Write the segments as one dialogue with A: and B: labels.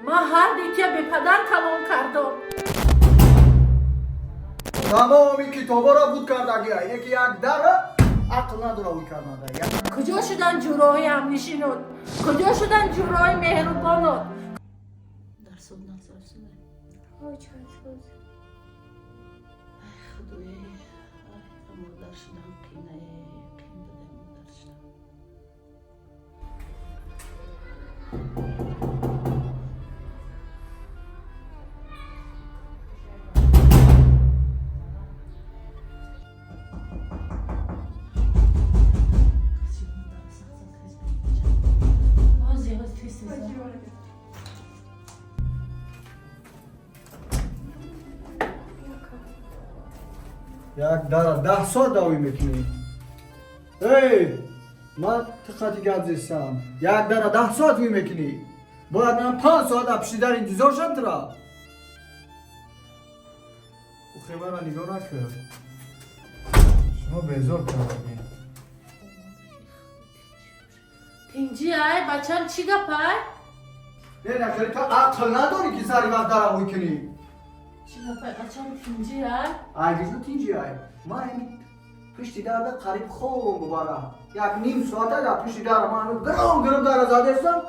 A: Ман ҳар дитя бепадар калон кардам.
B: Тамоми китобаро буд кардагия. Яки як дара ақл надора ӯй карнада.
A: Куҷо шудан ҷурои ҳамнишинот? Куҷо шудан ҷурои меҳрубонот? Дарсот назарсуна. Худое, модар шудан қинае, қин буда модар шудан. Ҳозир, ҳозир, тез, тез.
B: Як дара 10 соат давӣ мекунӣ. Эй, ман тиққати гап зестам. Як дара 10 соат вӣ мекунӣ. Бояд ман 5 соат пишти дар интизор шам тура. Ухе мара нигоҳ накард. Шумо безор кардагӣ.
A: Тинҷи ай, бачам, чӣ гап ай?
B: Не, нахели ту ақл надорӣ ки сари вақт дара вӯй кунӣ.
A: Чӣ гап ай, бачам, тинҷи ай?
B: Ай гижу тинҷи ай. Ман ҳами пишти дарда қариб хобам бубара. Як ним соата дар пишти дара ман ҳами гиром гиром дара задестам.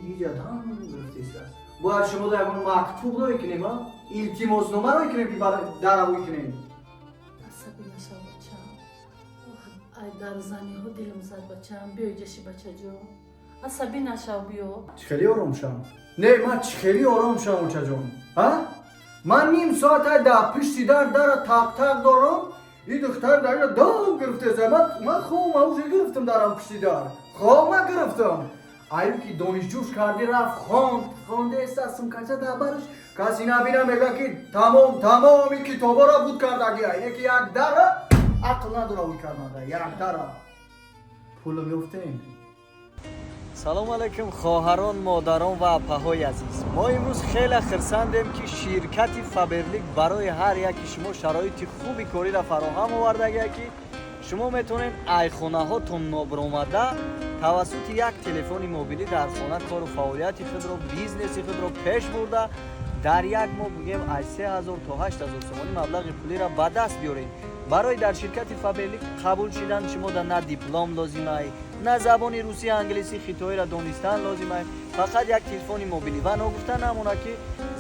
B: Иҷа дам гирифтестааст. Бояд шумо да ягон мактуб рӯй кунем, а? Илтимоснома рӯй кунем ки дара вӯй кунем.
A: Асабӣ нашав, бачам. Ай дарзаниҳо дилам зад, бачам. Биё ҷаши, бачаҷон. Асабӣ нашав, биё.
B: Чӣ хеле ором шам? Не, ман чӣ хеле ором шам, очаҷон? А? Ман ним соат ай дар пишти дар дара тақ-тақ дорам. И духтар дар ира дам гирифтест. Ман хобам уже гирифтам дарам пишти дар. Хобма гирифтам. Аю ки донишҷӯш карди рафт хонд, хондеста сумкача дар бараш. Каси набина мега ки тамом тамоми китобаро буд кардагия. Яки як дара ақл надора ӯй карнада. Як дара. Пулм ёфтем.
C: Салом алайкум, хоҳарон, модарон ва апаҳои азиз. Мо имрӯз хеле хирсандем, ки ширкати Фаберлик барои ҳар яки шумо шароити хуби кориро фароҳам овардагия, ки шумо метавонед айхонаҳотон нобиромада тавассути як телефони мобилӣ дар хона кору фаъолияти худро, бизнеси худро пеш бурда, дар як моҳ бигӯем аз 3000 то 8000 сомонӣ маблағи пулиро ба даст биёред. Барои дар ширкати Фаберлик қабул шидан шумо да на диплом лозимай, на забони русӣ, англисӣ, хитоиро донистан лозимай, фақат як телефони мобилӣ. Ва ногуфта намонад, ки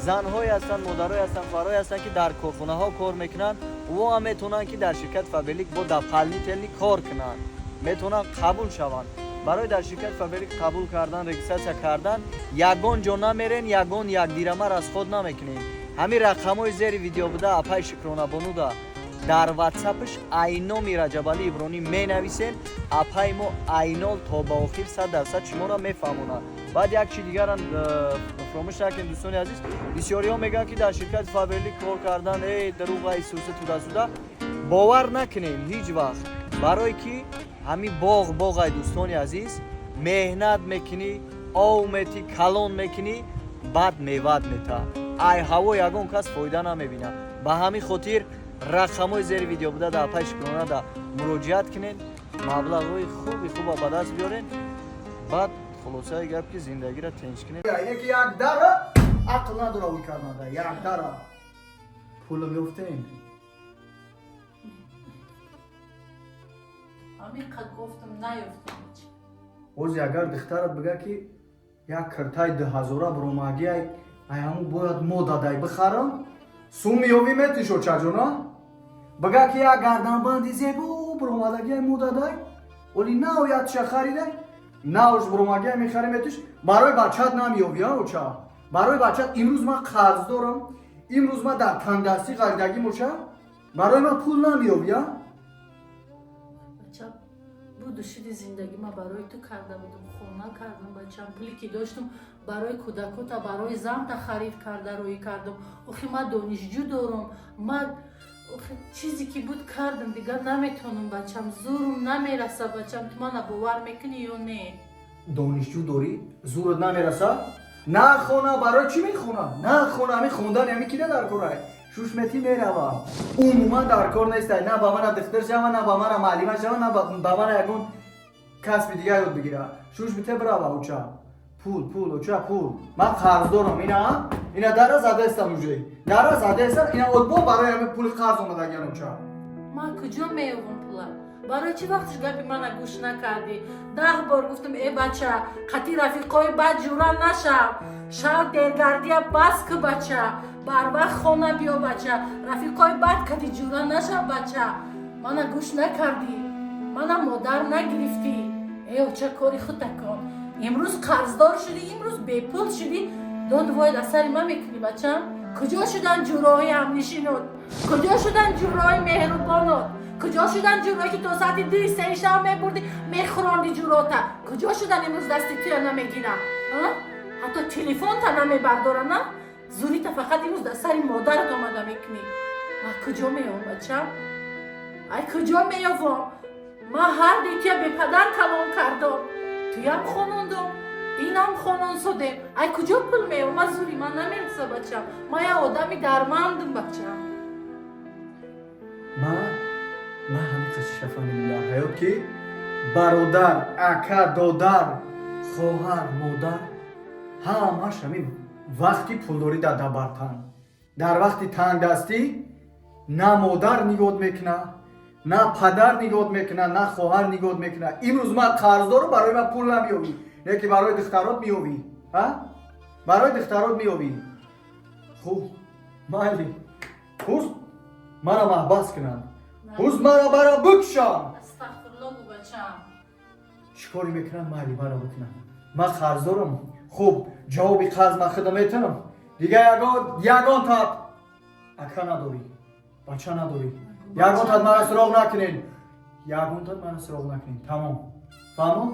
C: занҳое ҳастанд, модарое ҳастанд, хоҳарое ҳастанд, ки дар корхонаҳо кор мекунанд, во ҳам метавонанд, ки дар ширкати Фаберлик бо дополнительный кор кунанд, метавонанд қабул шаванд. Барои дар ширкати Фаберлик қабул кардан, регистрация кардан ягон ҷо намерен, ягон як дирама расход намекунем. Ҳамин рақамҳои зери видео буда апаи Шукронабонуда дар ватсапш айноми Раҷабалӣ Ибронӣ менависен, апаи мо айнол то ба охир 100% шуморо мефаҳмонад. Баъд як чи дигарам фаромӯш накунед, дӯстони азиз. Бисёриҳо мегӯянд, ки дар ширкати Фаберлик кор кардан э дурӯға, исуса, тудасуда. Бовар накунем ҳеҷ вақт, барое ки ҳамин боғ боғай, дӯстони азиз. Меҳнат мекунӣ, ов метӣ, калон мекунӣ, баъд меват мета. Ай ҳаво ягон кас фоида намебинад. Ба ҳамин хотир рақамҳои зери видео буда дар апаи Шукронада муроҷиат кунед, маблағҳои хуби хуба ба даст биёред. Баъд хулосаи гап, ки зиндагиро тинч кунед.
B: Яки як дара ақл надора ӯй карнада. Як дара. Пулм ёфтем.
A: Ҳамин қад гуфтам, наёфтам, бача.
B: Ҳози агар духтарат бига, ки як киртаи 2000-а буромагӣ ай, ай ҳамун бояд мо дадай бихарам, сум меёвӣ метиш, очаҷона? Бига, ки як гарданбанди зебо буромадагӣ ай мо дадай, оли наоядша харидай, наош буромагӣ ай мехарӣ метиш, барои бачат намеёвӣ, а, оча? Барои бачат имрӯз ман қарз дорам, имрӯз ман дар тангдастӣ ғаридагим, оча, барои ман пул намеёвӣ, а?
A: Бачам, буду шуди зиндагӣ ман барои ту карда будам, хона кардам, бачам, пуле ки доштам барои кӯдакота, барои занта харид карда рӯӣ кардам. Охи ман донишҷӯ дорам, ман охи чизе ки буд кардам, дигар наметавонам, бачам, зӯрум намераса, бачам, ту мана бовар мекунӣ ё не?
B: Донишҷӯ дорӣ, зӯрат намераса? На хона, барои чӣ мехона? На хона, ҳамин хондани ҳамин кида дар корай? Шуш метӣ мерава. Умуман дар кор нестай, на ба мана духтар шава, на ба мана маълима шава, на ба мана ягон касби дигар ёд бигира. Шуш бите, бирава, оча. Пул, пул, оча пул. Ман қарз дорам, ина, ина дара задаестам уже. Дара задаестам, ина отбо барои ҳамин пули қарз омадагиан оча.
A: Ман куҷо меёвам пула? Барои чӣ вақтиш гапи мана гӯш накардӣ? 10 бор гуфтам, э бача, қати рафиқои бад ҷура нашав. Шав дергардия бас ку бача. Барвақт хона биё бача. Рафиқои бад кати ҷура нашав бача. Мана гӯш накардӣ. Мана модар нагирифтӣ. Э оча, кори худта кун. Имрӯз қарздор шудӣ, имрӯз бепул шудӣ. Дод воид аз сари ман мекунӣ бачам? Куҷо шудан ҷуроҳои ҳамнишинот? Куҷо шудан ҷуроҳои меҳрубонот? Куҷо шудан ҷуроҳе ки то соати 2-3 шаб мебурдӣ, мехӯронди ҷурота? Куҷо шудан имрӯз дасти туя намегирам? Ҳатто телефонта намебардора, на? Зурита фақат имрӯз дар сари модарат омада мекунӣ. Ман куҷо меёвам бачам? Ай куҷо меёвам? Ман ҳар дуи туя бепадар калон кардам. Туям хонондам, инам хонон содем. Ай куҷо пул меёвам? Ман зури ман намереса бачам. Ман як одами дармандам бачам.
B: Ман ҳамин қисса фаҳмидам дар ҳаёт ки бародар, ака, додар, хоҳар, модар ҳамаш ҳамин вақти пулдорӣ дар дабартан. Дар вақти тангдастӣ на модар нигоҳ мекуна, на падар нигоҳ мекуна, на хоҳар нигоҳ мекуна. Имрӯз ман қарздорам, барои ман пул намеёвӣ, не ки барои духтарот меёвӣ. Ҳа? Барои духтарот меёвӣ. Хуб, майли. Хуз мара маҳбас кунанд. Хуз мара бара бикшанд.
A: Астағфируллоҳ бачам.
B: Чӣ коре мекунанд, майли мара бикунанд. Ман қарздорам. Хуб, ҷавоби қарз ман худам метавонам. Дига ягон тат ака надорӣ, бача надорӣ. Ягон тат мара суроғ накунед. Ягон тат мара суроғ накунед. Тамом. Фаҳмо?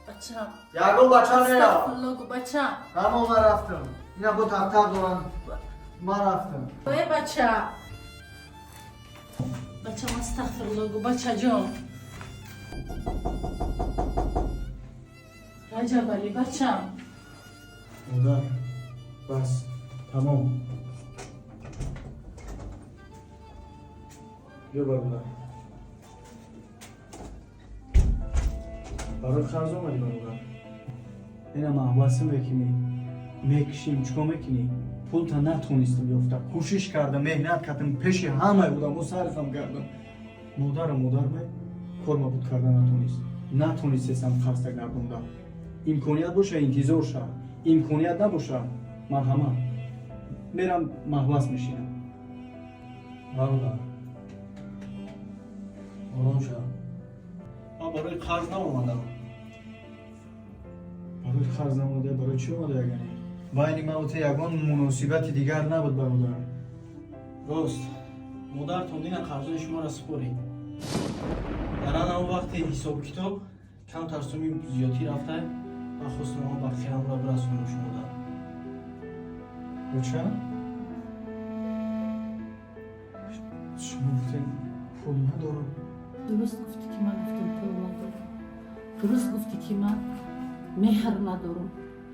A: Бачам.
B: Ягон бача не.
A: Астағфируллоҳ бачам.
B: Тамом, ман рафтам. Ина бо тақтақ доранд. Ман рафтам.
A: Э бача. Бачам, астағфируллоҳ бачаҷон. Раҷабалӣ бачам.
B: Модар, бас, тамом. Биё бародар. Барои қарз омадӣ бародар. Ина маҳбасим мекунӣ, мекушим, чикор мекунӣ? Пулта натонистам ёфта. Кӯшиш кардам, меҳнат кардам, пеши ҳамаи одамо сарфам кардам. Модарам модар бай, кор мабуд карда натонист. Натонистесам қарзта гардонда. Имконият боша, интизор ша. Имконият набоша, марҳамат. Мерам маҳбас мешинам.
D: Бародар, ором шав. Ман барои қарз наомадам.
B: Барои қарз наомада, барои чӣ омада ягане? Байни ман ва ту ягон муносибати дигар набуд бародар.
D: Рост, модартон дина қарзои шуморо супорид. Дар ана он вақти ҳисобу китоб камтар суми зиёдтӣ рафта, ман хостам он бақиямро бирасонам шумода.
B: Оча? Шумо гуфтед пул надорам.
A: Дуруст гуфтӣ ки ман гуфтам пул надорам. Дуруст гуфтӣ ки ман меҳр надорам.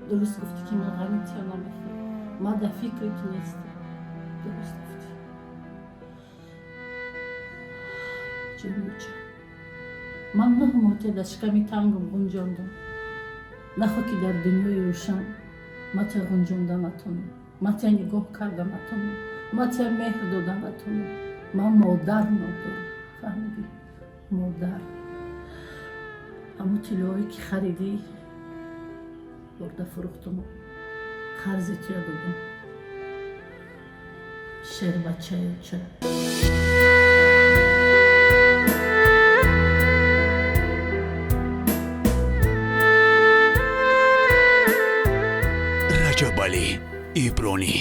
A: Дуруст гуфтӣ ки ман ғами тия намехӯрам. Ман дар фикри ту нестам. Дуруст гуфтӣ. Ҷонуча, ман 9 моҳ дар шиками тангам ғунҷондам. Нахо ки дар дунёи рӯшан ман тия ғунҷонда натонам, ман тия нигоҳ карда натонам, ман тия меҳр дода натонам. Ман модар надорам. Фаҳмидӣ? Модар. Ҳамун тиллоҳое ки харидӣ бурда фурӯхтуму қарзи туя додам. Шербачаюча.
E: Раҷабалӣ Ибронӣ.